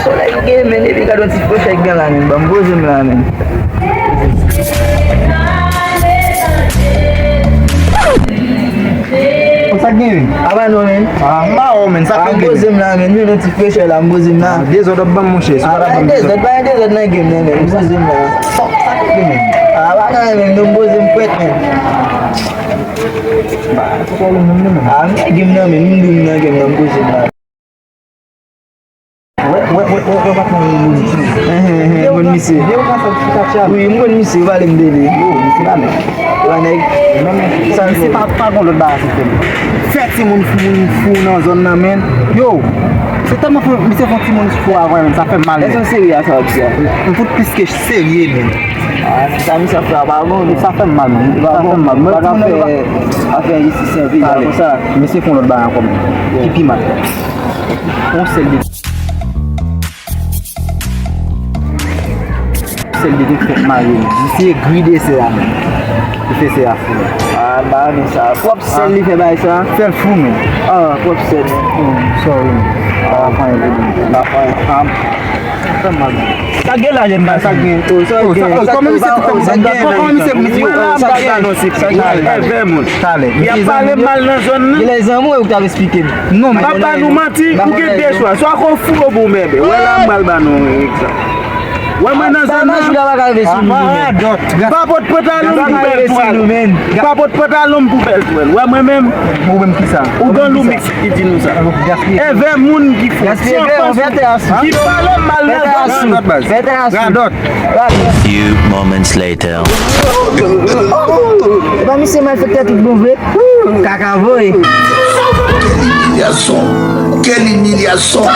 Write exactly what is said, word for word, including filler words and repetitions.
Solèy gen, men, epi gade yon ti frechè k gen la, men. Ban m poze m la, men. Sa k gen? Apa non, men. Ah, m pa wè w, men. Sa k gen? Poze m la, men. Jwenn yon ti frechè la, m poze m la. Ah, dezòd ap ban m, monchè. Ah, pa gen dezòd, pa gen dezòd nan game nan, men. M poze m la. Sa, sa k gen, men? Ah, pa gen, men. Non, m poze m frèt, men. Ba, se pwoblèm nan, men. Ah, m nan game nan, men. M di w m nan game nan, m poze m la. Wè, wè, wè, wè, wè, patnè m, moun misye. Moun misye. Wi, m konn misye, yo pale m de li. Yo, misye pa nèg. Yo pa nèg. Sa misye pa, pa gon lòt bagay sistèm. Fè timoun fou, moun fou nan zòn nan, men. Yo, se tèlman fou, misye fè timoun fou avan, men, sa fè m mal, men. Èske w serye a sa w ap di a? M fout plis ke serye, men. Ah, sa misye ap fè a pa bon, men. Sa fè m mal, men. Sa fè m mal. Mwen, pa ka fè afè enjistis nan peyi a konsa. Misye fè yon lòt bagay ankò, men. Ki pi mal. Yon sèl de, sèl de gen fèk mare. Li se gri de sè a menm. Li fè sè a fou. Ah, m pa renmen sa. Pwòp sèl li fè bagay sa. Fè l fou, men. Ah, pwòp sèl, men. Oh, sorry, men. Ah, pa gen pwoblèm. Pa fè anyen. Ah, fè mal. Sa gen la, jèn gason. Sa gen. Oh, sa gen. Kòman misye te fè konsa? Kòman misye, misye, sa gen. Sa gen. Èvè moun. Talè. Y ap pale mal nan zòn nan. Gen lè zanmi w ou t ap esplike m. Non, men. M ap ba nou manti, ou gen de chwa. Swa ke w fou oubyen w bèbè. Wè la, m pral ba nou yon egzanp. Wè mwen nan zòn nan. Pa pot pantalon m pou bèl twal. Pa pot pantalon m pou bèl twal. Wè mwen menm. Ou menm ki sa? Ou gen Lumix ki di nou sa. Èvè moun ki fou. Ki pale mal nan zòn nan. Radòt. Few moments later. Epa misye malfektè tout bon vre. Kaka voye. Quelle humiliation! Quelle humiliation!